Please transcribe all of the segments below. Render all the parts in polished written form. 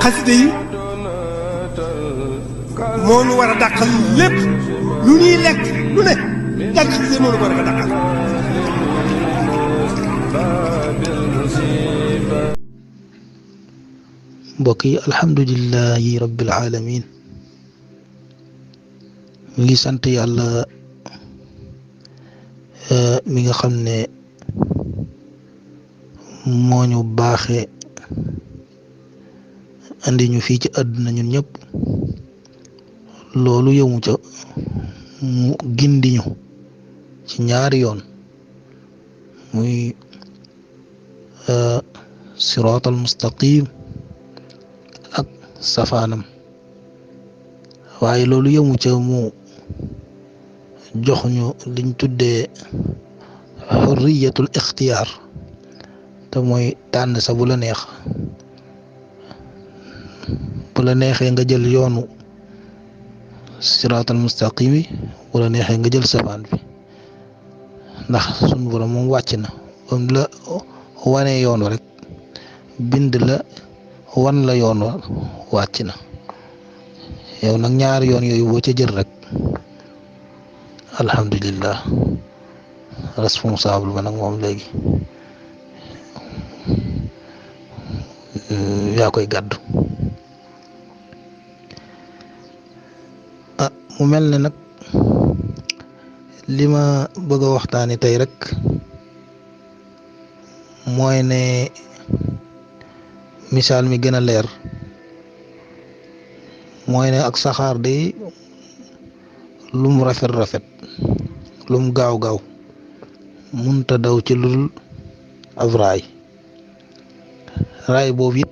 xasida yi moo nu war a dàqal lépp lu ñuy lekk lu ne jàng xasida yi moo nu ko war a dàqal. mbokk yi alhamdulillahi rabbil alamin mi ngi sant yàlla mi nga xam ne moo ñu baaxe andi ñu fii ci àdduna ñun ñëpp loolu yëmu ca mu gindi ñu ci ñaari yoon muy siraatal mustaqim ak safaanam waaye loolu yëmu ca mu jox ñu liñ tuddee xurriyatul ixtiyaar te mooy tànn sa bu la neex bu la neexee nga jël yoonu siraatal mustaqim bi bu la neexee nga jël safaan bi ndax sunu borom moom wàcc na bam la wanee yoon wa rek bind la wan la yoon wa wàcc na yow nag ñaari yoon yooyu boo ca jël rek alhamdulillah responsable ba nag moom léegi yaa koy gàddu. mu mel ne nag li ma bëgg a waxtaani tey rek mooy ne misaal mi gën a leer mooy ne ak saxaar day lum rafet rafet lum gaaw gaaw munta daw ci lul ab raay boobu it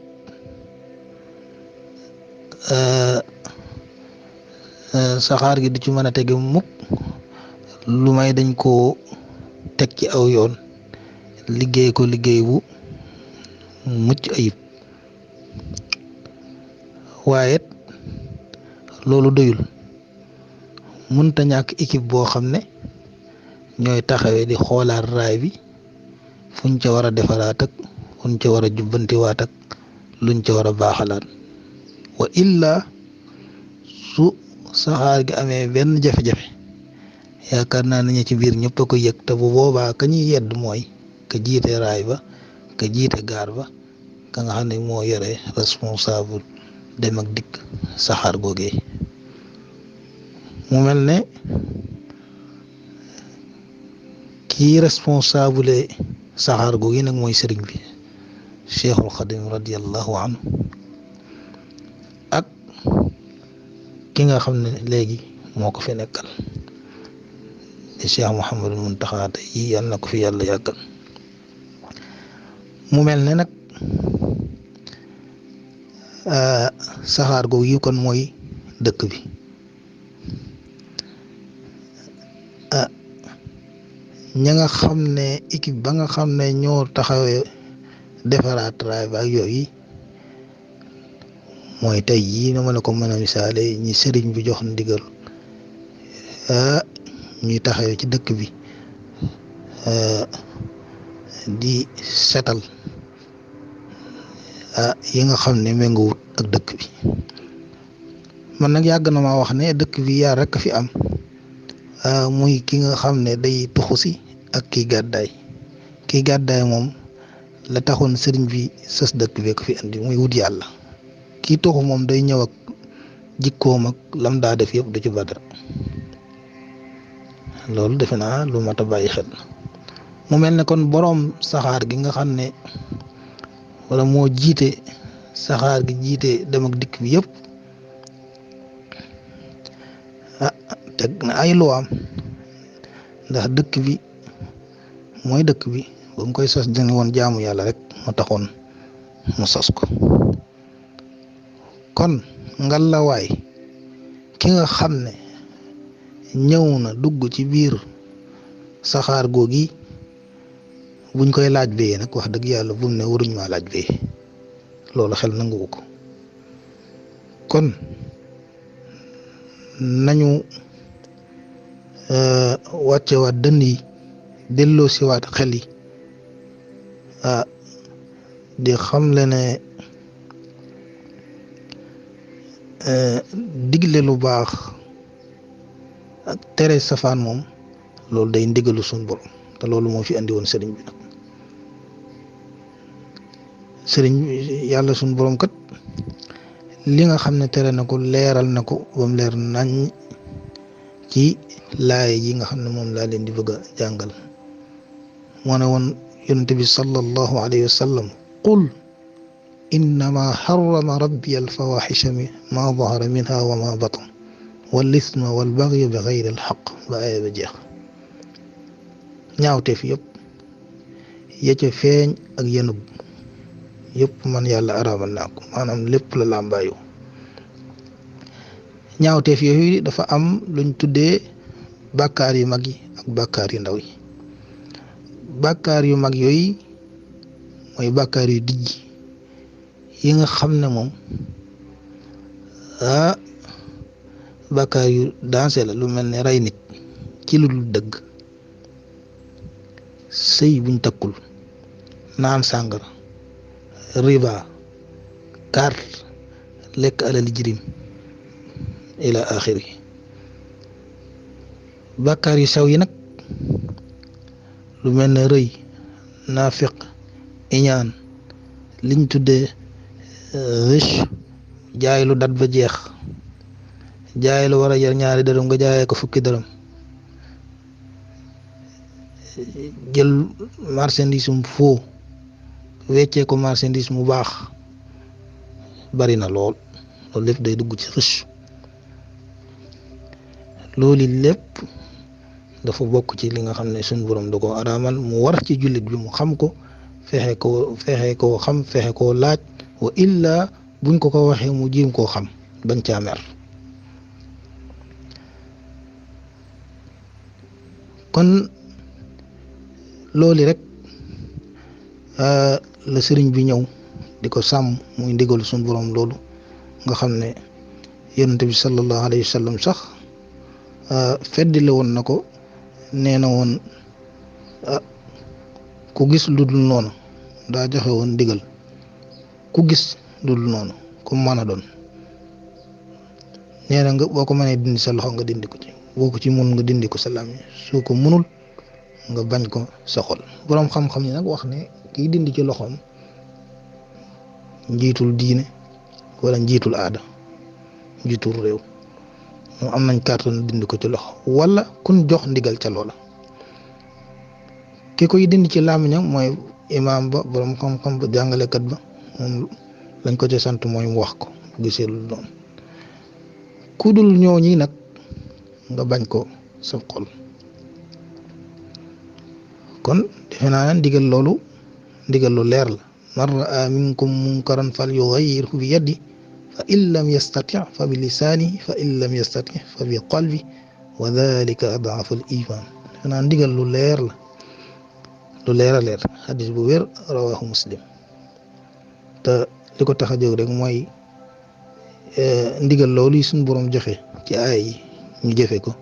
saxaar gi du ci mën a tege mukk lu may dañ koo teg ci aw yoon liggéey ko liggéey bu mucc ayib waaye loolu doyul mënta ñàkk équipe boo xam ne ñooy taxawee di xoolaat raay bi fuñ ca war a defaraat ak fuñ ca war a jubbantiwaat ak luñ ca war a baaxalaat wa illa su saxaar gi amee benn jafe-jafe yaakaar naa ne ci biir ñëpp a ko yëg te bu boobaa ka ñuy yedd mooy ka jiite raay ba ka jiite gaar ba ka nga xam ne moo yore responsable dem ak dikk saxaar googee mu mel ne kii responsable saxaar googi nag mooy sëriñ bi Cheikhul Xadim radiyallahu anhu ak ki nga xam ne léegi moo ko fi nekkal di Cheikh Mouhamadul Muntaxa tey yi yàlla na ko fi yàlla yàggal mu mel ne nag saxaar googu yi kon mooy dëkk bi ña nga xam ne équipe ba nga xam ne ñoo taxawee defaraat raay ba ak yooyu mooy tey yii na ma la ko mën a misaale ñi sëriñ bi jox ndigal ñuy taxawee ci dëkk bi di setal yi nga xam ne méngoowut ak dëkk bi man nag yàgg na maa wax ne dëkk bi yaa rek fi am muy ki nga xam ne day tuxu si ak kii gàddaay moom la taxoon sëriñ bi sës dëkk bi ko fi andi muy wut yàlla kii tuxu moom day ñëw ak jikkoom ak lam daa def yëpp du ci badara loolu defe naa lu mat a bàyyi xel mu mel ne kon boroom saxaar gi nga xam ne wala moo jiite saxaar gi jiite dem ak dikk bi yëpp teg na ay luwaam ndax dëkk bi mooy dëkk bi ba mu koy sos dina woon jaamu yàlla rek moo taxoon mu sos ko kon ngalawaay ki nga xam ne ñëw na dugg ci biir saxaar googi buñ koy laaj bee nag wax dëgg yàlla bu ne waruñ maa laaj bee loolu xel nanguwu ko kon nañu wàcce waat dënn yi delloo si waat xel yi di xamle ne digle lu baax ak tere safaan moom loolu day ndigalu suñ borom te loolu moo fi andi woon sëriñ bi nag sëriñ yàlla suñ borom kat li nga xam ne tere na ko leeral na ko ba mu leer nañ ci laay yi nga xam ne moom laa leen di bëgg a jàngal moo ne woon yonent bi sallallahu alayhi wa sallam qul innama harrama rabbi alfawaxisha ma dahara minha wa ma batan wal isma wal bagya bi gayri alxaq ba aaya ba jeex ñaawteef yëpp ya ca feeñ ak yenub yëpp man yàlla araamal naa ko maanaam lépp la làmbaayu ñaawteef yooyu dafa am luñ tuddee bàkkaar yu mag yi ak bàkkaar yu ndaw yi bàkkaar yu mag yooyu mooy bàkkaar yu dijj yi nga xam ne moom bàkkaar yu dansé la lu mel ne rey nit ci lu dul dëgg sëy buñ takkul naan sàngara riba carte lekk alal jirim ila axiri bàkkaar yu sew yi nag lu mel ne rëy naafiq iñaan liñ tuddee riche jaay lu dat ba jeex jaay lu war a jar ñaari dërëm nga jaayee ko fukki dërëm jël marchandise mu foo weccee ko marchandise mu baax bari na lool loolu lépp day dugg ci riche loolu lépp dafa bokk ci li nga xam ne suñ borom da ko araamal mu war ci jullit bi mu xam ko fexe koo xam fexe koo laaj wa illa buñ ko waxee mu jiim koo xam bañ caa mer kon loolu rek la sëriñ bi ñëw di ko sàmm muy ndigalu suñ borom loolu nga xam ne yonent bi sallallahu alayhi wa sallam sax feddi la woon na ko nee na woon ku gis lu dul noonu daa joxe woon ndigal ku gis lu dul noonu ku mën a doon nee na nga boo ko mënee dindi sa loxo nga dindi ko ci boo ko ci mun nga dindi ko sa làmmiñ soo ko munul nga bañ ko sa xol boroom xam-xam ni nag wax ne kiy dindi ci loxoom njiitul diine wala njiitul aada njiitul réew moom am nañ kàttan dindi ko ci loxo wala kun jox ndigal ca loola ki koy dindi ci làmmiñam mooy imaam ba borom xam-xam ba jàngalekat ba moom lañ ko ci sant mooy mu wax ko gisee lu doon ku dul ñooñi nag nga bañ ko sa xol kon defe naa ne ndigal loolu ndigal lu leer la man raa minkum munkaran fal yughayyirhu bi yadi fa in lam yastati fa bi lisaani fa in lam yastati fa bi qalbi wa dhalika ad'afu al iman defe naa ndigal lu leer la lu leer a leer xadis bu wér rawahu muslim te li ko tax a jóg rek mooy ndigal loolu yi suñu borom joxe ci aay yi ñu jëfe ko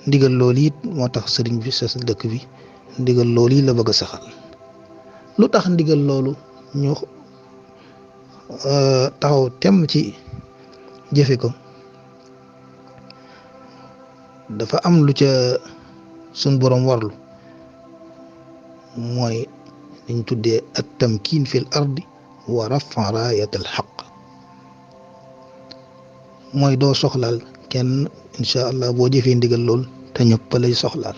ndigal loolu it moo tax sëriñ bi sa dëkk bi ndigal loolu yi la bëgg a saxal lu tax ndigal loolu ñu taxaw tem ci jëfe ko dafa am lu ca suñ borom warlu mooy liñ tuddee at tamkin fil ardi wa rafa raayat al xaq mooy doo soxlaal kenn incha allah boo jëfee ndigal lool te ñëpp lay soxlaal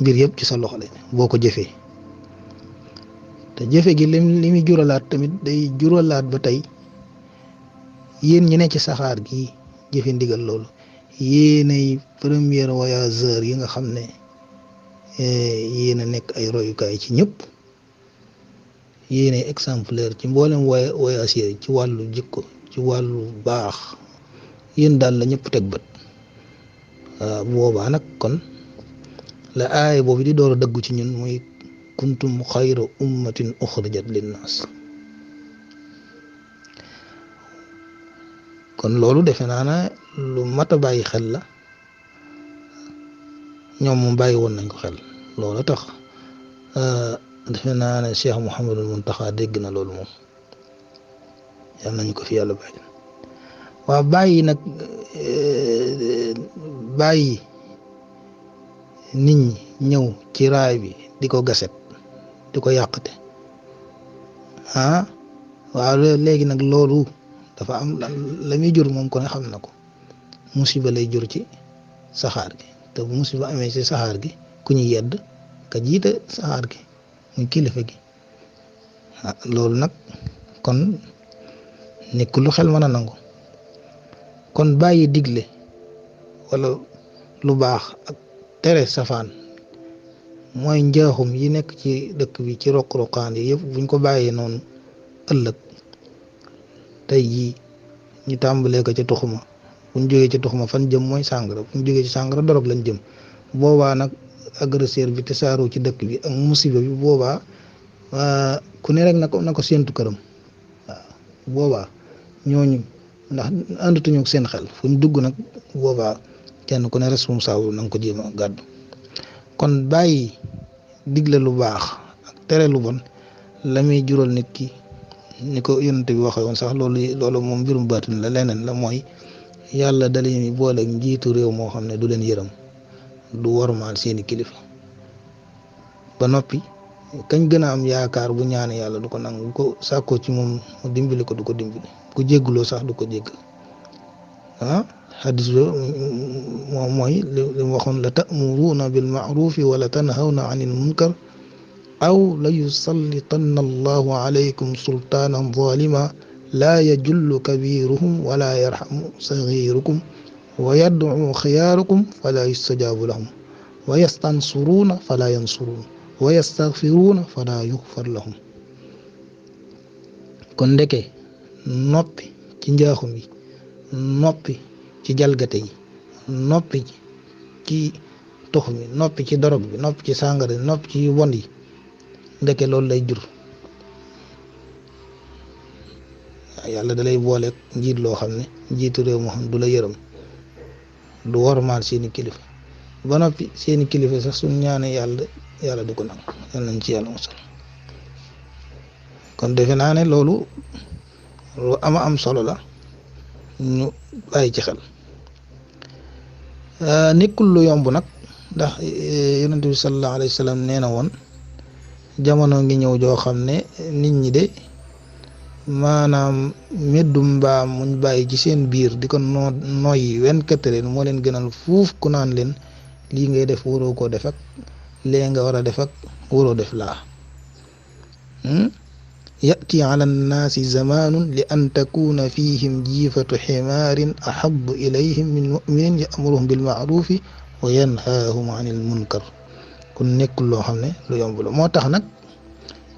mbir yëpp ci sa loxo la boo ko jëfee te jëfe gi li muy juralaat tamit day juralaat ba tey yéen ñi ne ci saxaar gi jëfe ndigal loolu yéenay premier voyageur yi nga xam ne yéen a nekk ay royukaay ci ñëpp yéenay exemplaire ci mboolem voyageurs yi ci wàllu jikko ci wàllu baax yéen daal la ñëpp teg bët boobaa nag kon la aaya boobu di door a dëggu ci ñun muy kuntum xayra ummatin uxrijat linnaas kon loolu defe naa ne lu mat a bàyyi xel la ñoom moom bàyyi woon nañ ko xel loolu tax defe naa ne Cheikh Mouhamadul Muntaxa dégg na loolu moom yal nañu ko fi yàlla bàyyi waaw bàyyi nag bàyyi nit ñi ñëw ci raay bi di ko gaset di ko yàqate waaw léegi nag loolu dafa am la muy jur moom ko ne xam na ko musiba lay jur ci saxaar gi te bu musiba amee ci saxaar gi ku ñu yedd ka jiite saxaar gi muy kilifa gi loolu nag kon nekkul lu xel mën a nangu kon bàyyi digle wala lu baax ak tere safaan mooy njaaxum yi nekk ci dëkk bi ci roq-roqaan yi yëpp buñ ko bàyyee noonu ëllëg tey jii ñu tàmbalee ko ci tuxuma buñ jógee ci tuxuma fan jëm mooy sàngara buñ jógee ci sàngara dorog lañ jëm boobaa nag agresseur bi te saaroo ci dëkk bi ak musiba bi boobaa ku ne rek na ko séentu këram waaw boobaa ñooñu ndax àndatuñu ak seen xel fu ñu dugg nag boobaa kenn ku ne responsable na nga ko jéem a gàddu kon bàyyi digle lu baax ak tere lu bon la muy jural nit ki ni ko yonent bi waxee woon sax loolu moom mbirum baatin la leneen la mooy yàlla da leen boole ak njiitu réew moo xam ne du leen yërëm du wormaal seeni kilifa ba noppi kañ gën a am yaakaar bu ñaane yàlla du ko nangu ko sàkkoo ci moom dimbali ko du ko dimbali ku jégguloo sax du ko jéggal xadis ba moom mooy li mu waxoon la ta'muruuna bil ma'rufi wala tanhawna anil munkar aw la yusallitanna allahu alaykum sultaanan zalima laa yajullu kabiruhum wala yarhamu sagirukum wa yad'u xiyaarukum fala yustajaabu lahum wa yastansuruuna fala yansuruun wa yastaghfiruuna fala yughfar lahum kon ndeke noppi ci njaaxum yi noppi ci jalgate yi noppi ci tox mi noppi ci dorog bi noppi ci sàngara noppi ci won yi ndeke loolu lay jur yàlla dalay boole njiit loo xam ne njiitu réew moo xam du la yërëm du wormaal seeni kilifa ba noppi seeni kilifa sax suñ ñaane yàlla du ko nangu yàlla nañ ci yàlla musal kon defe naa ne loolu lu am solo la ñu bàyyi ci xel nekkul lu yomb nag ndax yonent bi sallallahu alayhi wa sallam nee na woon jamono ngi ñëw joo xam ne nit ñi de maanaam meddum mbaam muñ bàyyi ci seen biir di ko noyyi 24 heures moo leen gënal fuuf ku naan leen lii ngay def waroo koo def ak lee nga war a def ak waroo def laa ya'ti ala nnaasi zamaanun li an takuna fihim jiifatu ximaarin ahabu ilayhim min muminin ya'muruhum bil ma'rufi wa yanhaahum anil munkar kon nekkul loo xam ne lu yomb la moo tax nag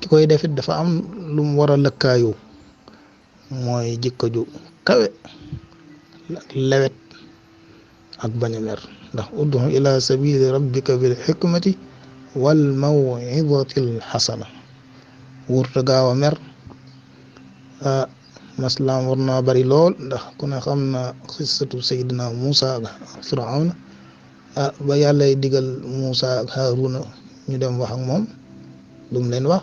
ki koy defit dafa am lu mu war a lëkkaayoo mooy jikko ju kawe ak lewet ak bañ a mer ndax ud'u ila sabili rabbika bil hikmati wal maw'izati al hasana wurta gaaw a mer maslaam war naa bari lool ndax ku ne xam na xissatu Seydina Muusa ak Firawna ba yàlla digal Muusa ak Haaruna ñu dem wax ak moom lu mu leen wax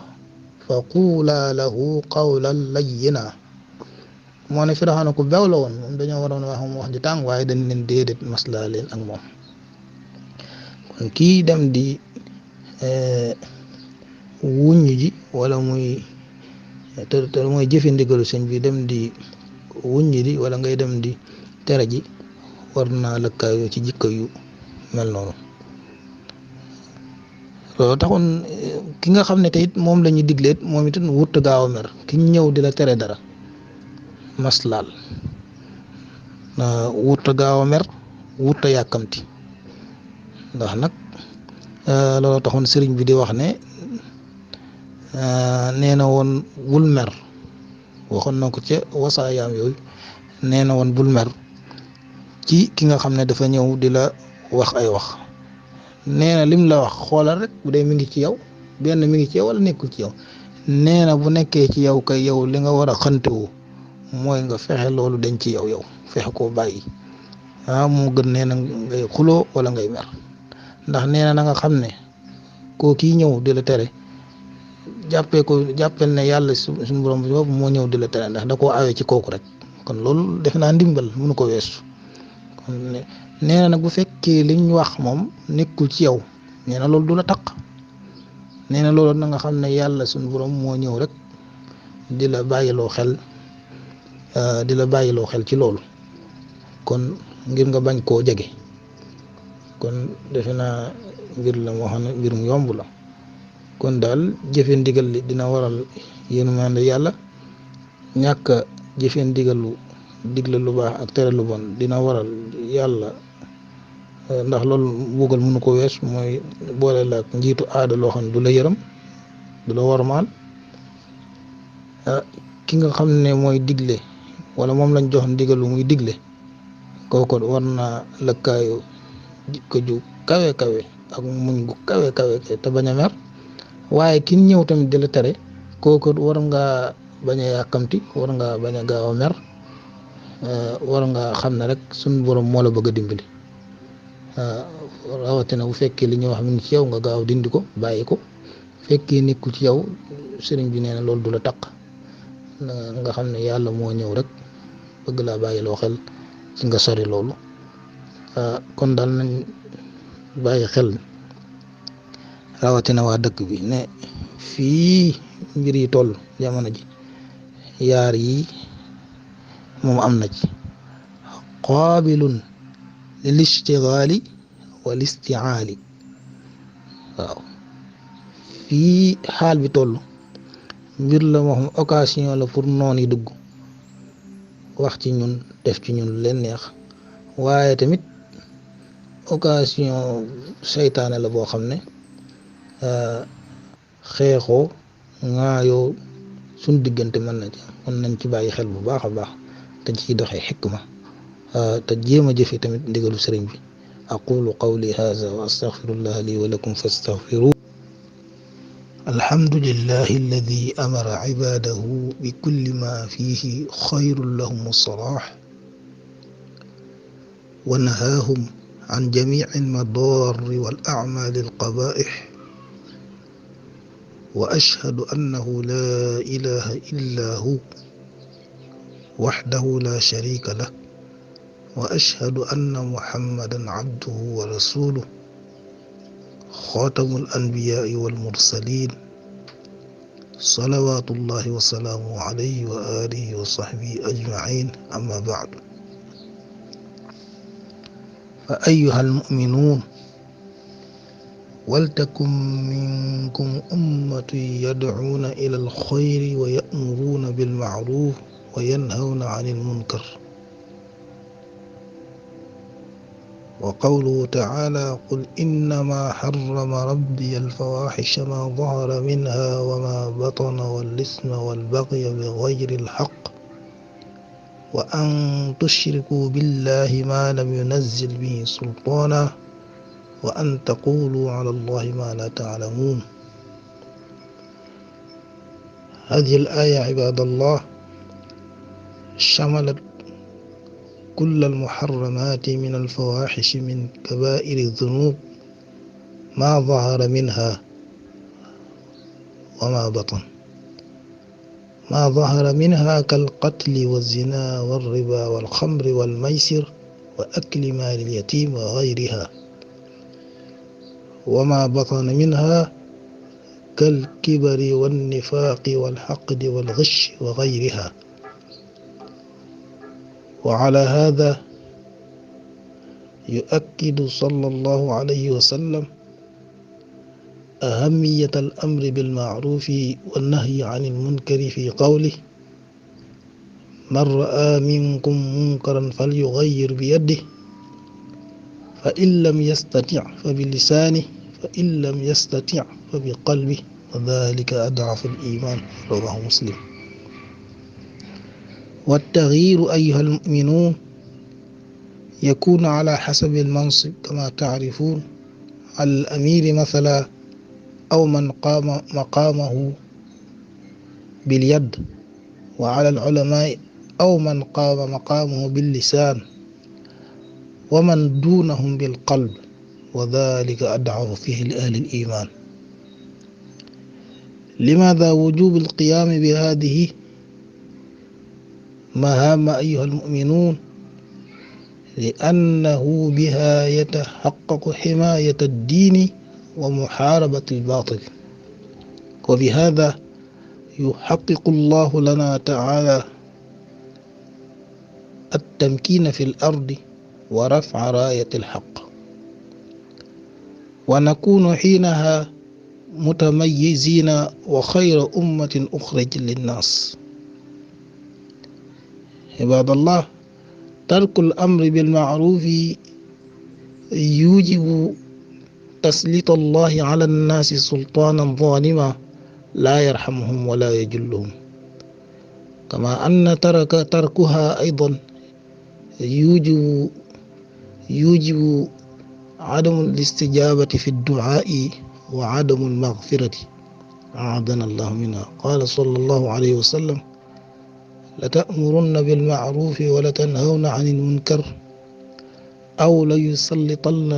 fa quulaa lahu qawlan layyina moo ne Firawna ku bew la woon moom dañoo waroon wax moom wax ji tàng waaye dañ leen déedéet maslaa leen ak moom kon kii dem di wuññi ji wala muy te mooy jëfe ndigalu sëñ bi dem di wuññi di wala ngay dem di tere ji war naa lëkkaayoo ci jikko yu mel noonu loolu taxoon ki nga xam ne te it moom la ñuy digleet moom it wurta gaaw a mer ki ñëw di la tere dara maslaal wurta gaaw a mer wurta yàkkamti ndax nag loolu taxoon sëriñ bi di wax ne nee na woon bul mer waxoon na ko ca wasaayaam yooyu nee na woon bul mer ci ki nga xam ne dafa ñëw di la wax ay wax nee na lim la wax xoolal rek bu dee mi ngi ci yow benn mi ngi ci yow wala nekkul ci yow nee na bu nekkee ci yow kay yow li nga war a xantewu mooy nga fexe loolu dañ ci yow fexe koo bàyyi moo gën nee na ngay xuloo wala ngay mer ndax nee na nga xam ne koo kii ñëw di la tere jàppel ne yàlla suñu borom bi moo ñëw di la tere ndax da koo awee ci kooku rek kon loolu def naa ndimbal mënu ko weesu kon nee na nag bu fekkee liñ wax moom nekkul ci yow nee na loolu du la taq nee na loolu na nga xam ne yàlla suñu borom moo ñëw rek di la bàyyiloo xel ci loolu kon ngir nga bañ koo jege kon defe naa mbir la moo xam ne mbir mu yomb la kon daal jëfe ndigal li dina waral yërmande yàlla ñàkk a jëfe ndigalu digle lu baax ak tere lu bon dina waral yàlla ndax loolu buggal mënu ko wees mooy boole la ak njiitu aada loo xam ne du la yërëm du la wormaal ki nga xam ne mooy digle wala moom lañ jox ndigalu muy digle kooku war na lëkkaayu jikko ju kawe kawe ak muñ gu kawe kawe te bañ a mer waaye ki ñëw tamit di la tere kooku war nga bañ a yàkkamti war nga bañ a gaaw a mer war nga xam ne rek suñu borom moo la bëgg a dimbali rawatina bu fekkee li ñuy wax mi ci yow nga gaaw dindi ko bàyyi ko fekkee nekkul ci yow sëriñ bi nee na loolu du la taq nga xam ne yàlla moo ñëw rek bëgg laa bàyyi loo xel ci nga sori loolu kon daal nañ bàyyi xel rawatina waa dëkk bi ne fii mbir yi toll jamono ji yaar yi moom am na ci qaabilun lil ishtigaali wal istiaali waaw fii xaal bi toll mbir la moo xam occasion la pour noon yi dugg wax ci ñun def ci ñun leen neex waaye tamit occasion seytaane la boo xam ne xeexoo ŋaayoo suñ diggante mën nañ ci bàyyi xel bu baax a baax te ciy doxee xikma te jéem a jëfe tamit ndigalu sëriñ bi aqulu qawli hadha wa astaghfirullah li wa lakum fastaghfiru alhamdulillahi alladi amara ibadahu bi kulli ma fihi xayrun lahum salah wa nahahum an jamici almadari wal acmali alqabaih wa ashhadu annahu la ilaha illa hu waxdahu la sharika lah wa ashhadu anna muhammadan abduhu wa rasuluh xaatamu alanbiyaai walmursalin salawatullahi wa salaamuhu alayhi wa alihi wa sahbihi ajmain amma bacdu fa ayuha almuminuun waltakun minkum ummatun yadcuuna ila alxayri wa yamuruuna bilmacruuf wa yanhawna can almunkar وقوله تعالى قل إنما حرم ربي الفواحش ما ظهر منها وما بطن والإثم والبغي بغير الحق وأن تشركوا بالله ما لم ينزل به سلطانا وأن تقولوا على الله ما لا تعلمون. هذه الآية عباد الله شملت كل المحرمات من الفواحش من كبائر الذنوب ما ظهر منها وما بطن ما ظهر منها كالقتل والزنا والربا والخمر والميسر وأكل مال اليتيم وغيرها وما بطن منها كالكبر والنفاق والحقد والغش وغيرها. وعلى هذا يؤكد صلى الله عليه وسلم أهمية الأمر بالمعروف والنهي عن المنكر في قوله من رأى منكم منكرا فليغير بيده فإن لم يستطع فبلسانه فإن لم يستطع فبقلبه وذلك أضعف الإيمان. رواه مسلم. والتغيير أيها المؤمنون يكون على حسب المنصب كما تعرفون، على الأمير مثلا أو من قام مقامه باليد، وعلى العلماء أو من قام مقامه باللسان، ومن دونهم بالقلب، وذلك أضعف فيه لأهل الإيمان. لماذا وجوب القيام بهذه؟ مهام أيها المؤمنون لأنه بها يتحقق حماية الدين ومحاربة الباطل، وبهذا يحقق الله لنا تعالى التمكين في الأرض ورفع راية الحق، ونكون حينها متميزين وخير أمة أخرج للناس. عباد الله، ترك الأمر بالمعروف يوجب تسليط الله على الناس سلطانا ظالما لا يرحمهم ولا يجلهم، كما أن تركها أيضا يوجب عدم الاستجابة في الدعاء وعدم المغفرة، أعاذنا الله منها. قال صلى الله عليه وسلم: لتأمرن بالمعروف ولتنهون عن المنكر أو ليسلطن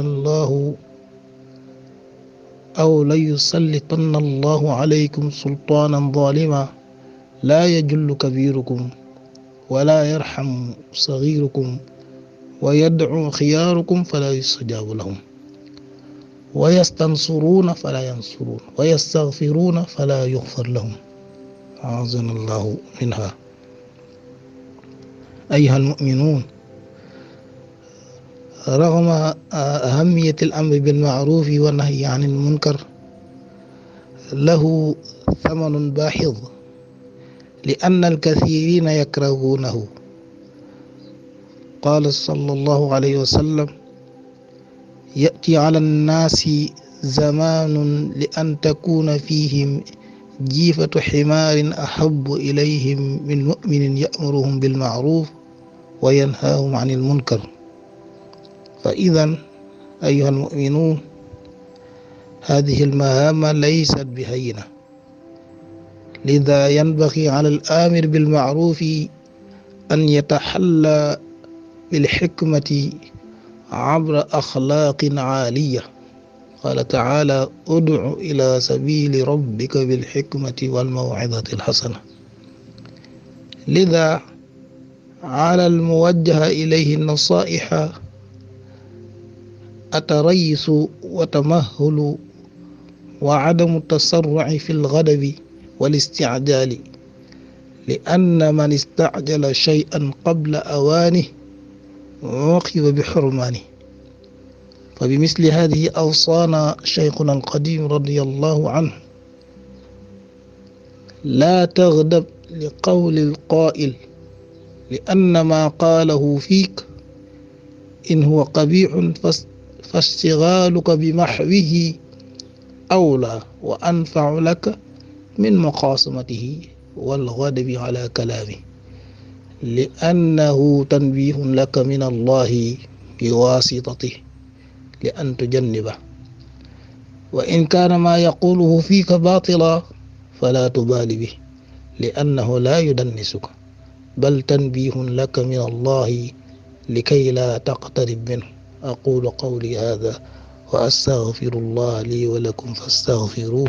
الله عليكم سلطانا ظالما لا يجل كبيركم ولا يرحم صغيركم ويدعو خياركم فلا يستجاب لهم ويستنصرون فلا ينصرون ويستغفرون فلا يغفر لهم، أعاذنا الله منها. أيها المؤمنون، رغم أهمية الأمر بالمعروف والنهي عن المنكر له ثمن باهظ، لأن الكثيرين يكرهونه. قال صلى الله عليه وسلم: يأتي على الناس زمان لأن تكون فيهم جيفة حمار أحب إليهم من مؤمن يأمرهم بالمعروف وينهاهم عن المنكر. فإذا أيها المؤمنون، هذه المهام ليست بهينة، لذا ينبغي على الآمر بالمعروف أن يتحلى بالحكمة عبر أخلاق عالية. قال تعالى: ادع إلى سبيل ربك بالحكمة والموعظة الحسنة. لذا على الموجه إليه النصائح التريث وتمهل وعدم التسرع في الغضب والاستعجال، لأن من استعجل شيئا قبل أوانه عوقب بحرمانه. فبمثل هذه أوصانا شيخنا القديم رضي الله عنه: لا تغضب لقول القائل، لأن ما قاله فيك إن هو قبيح فاشتغالك بمحوه أولى وأنفع لك من مخاصمته والغضب على كلامه، لأنه تنبيه لك من الله بواسطته لأن تجنبه. وإن كان ما يقوله فيك باطلا فلا تبال به، لأنه لا يدنسك، بل تنبيه لك من الله لكي لا تقترب منه. أقول قولي هذا وأستغفر الله لي ولكم فاستغفروه